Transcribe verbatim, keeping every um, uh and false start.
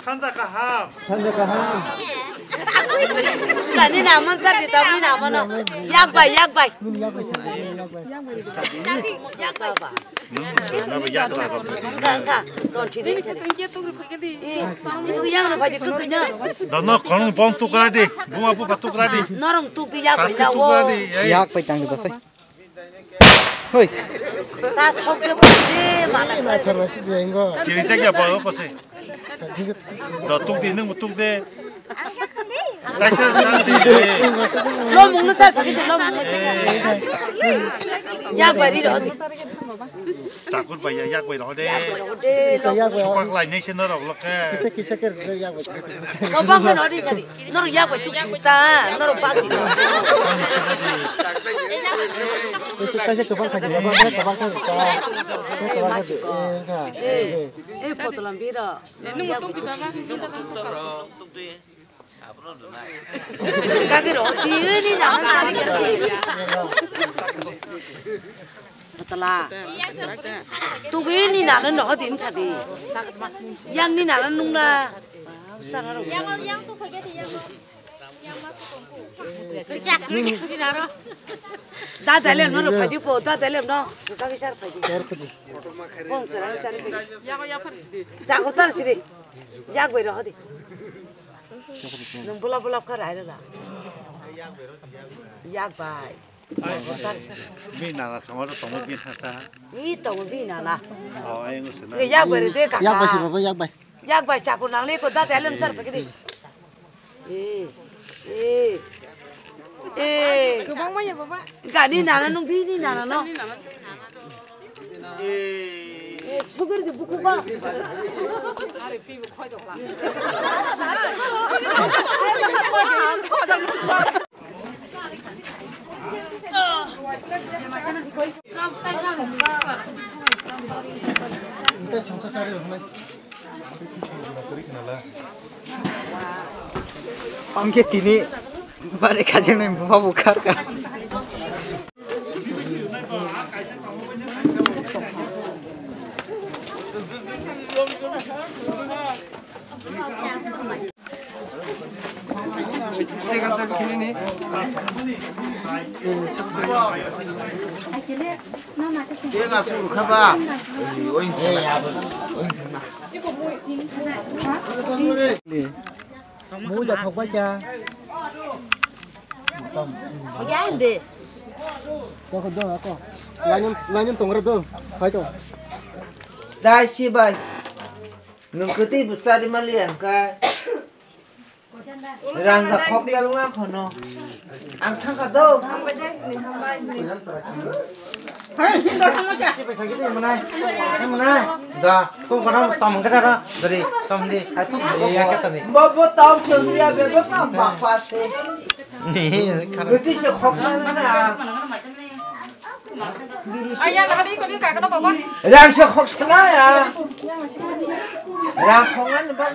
Sanja kaham. Sanja kaham. Kani naman sa di tamni naman no. Yak bai, yak bai. Nini yak bai sa, nini yak bai. Yak bai ba. Nung nabo yak bai ba. Ka ka. Ton chini. Nini ka kengke tu ri phai di. Eh, nung yak bai di tu na. Dono khong bong tu kra di. Buma bu tu kra di. Norong tu yak bai na wo. Yak bai tang di ba sai. Hoi. Ta sok je ko je mana. Na char na si je ngo. Kiri se kya pa ko se. Do tuk di nung tuk de. Taisa taisa. Lo mung no sar pagi lo mung no. Yak bai ri ro. Chakur bai yak bai ro de. Yak bai. Sopak lai nei se no rok lo ke. Kisa kisa ke yak bai. Kobang kan ori jadi. Norok yak bai tuk sita, norok bak di. Kaisa, kaisa kwbang khaji, kwbang khaji, kwbang khaji, kwbang khaji, eh, kha, eh, eh. Eh, potolam biro. Nung tuk di baba, nung tuk di. Kaki ro, di ni na, na, na, na. Patala. Tugui ni nana no din sadi. Yang ni nana nungla. Sangaro. Da dalem no phadi po, da dalem no. Suka ki sar phadi. Bong sara sari phadi. Jago tar siri. Jag bai ro hadi. Nung bulap bulap kha rai ra. Yak bai. Bi nana songor tongo bi nasa. Bi tongo bi nana. Oh, ayang usna. Yak bai re de kaka. Yak bai si baba, yak bai. Yak bai chaku nang le ko da dalem sar pagi di. Eh. Eh. Eh. Gani nana nung di ni nana no. Eh, sugir di buku ba. Amke tini bare kajang nai buha bukhar ka. Mui da thok bai kha. Oya ende. Ko ko do ko. Lainam lainam tongra do. Hai to. Dai si bai. Nung kwtwi bwsari mali ang kha. Rang da khok da lunga khono. Ang thang kha do. Da, kung kono tam kata da, dari tam di, ai tu ya kata ni. Bo bo tam chun ya be bo kam ba pa se. Ni, kan. Gati se khok sa na. Aya na hari ko ni ka ka baba. Rang se khok sa na ya. Rang khok na ba.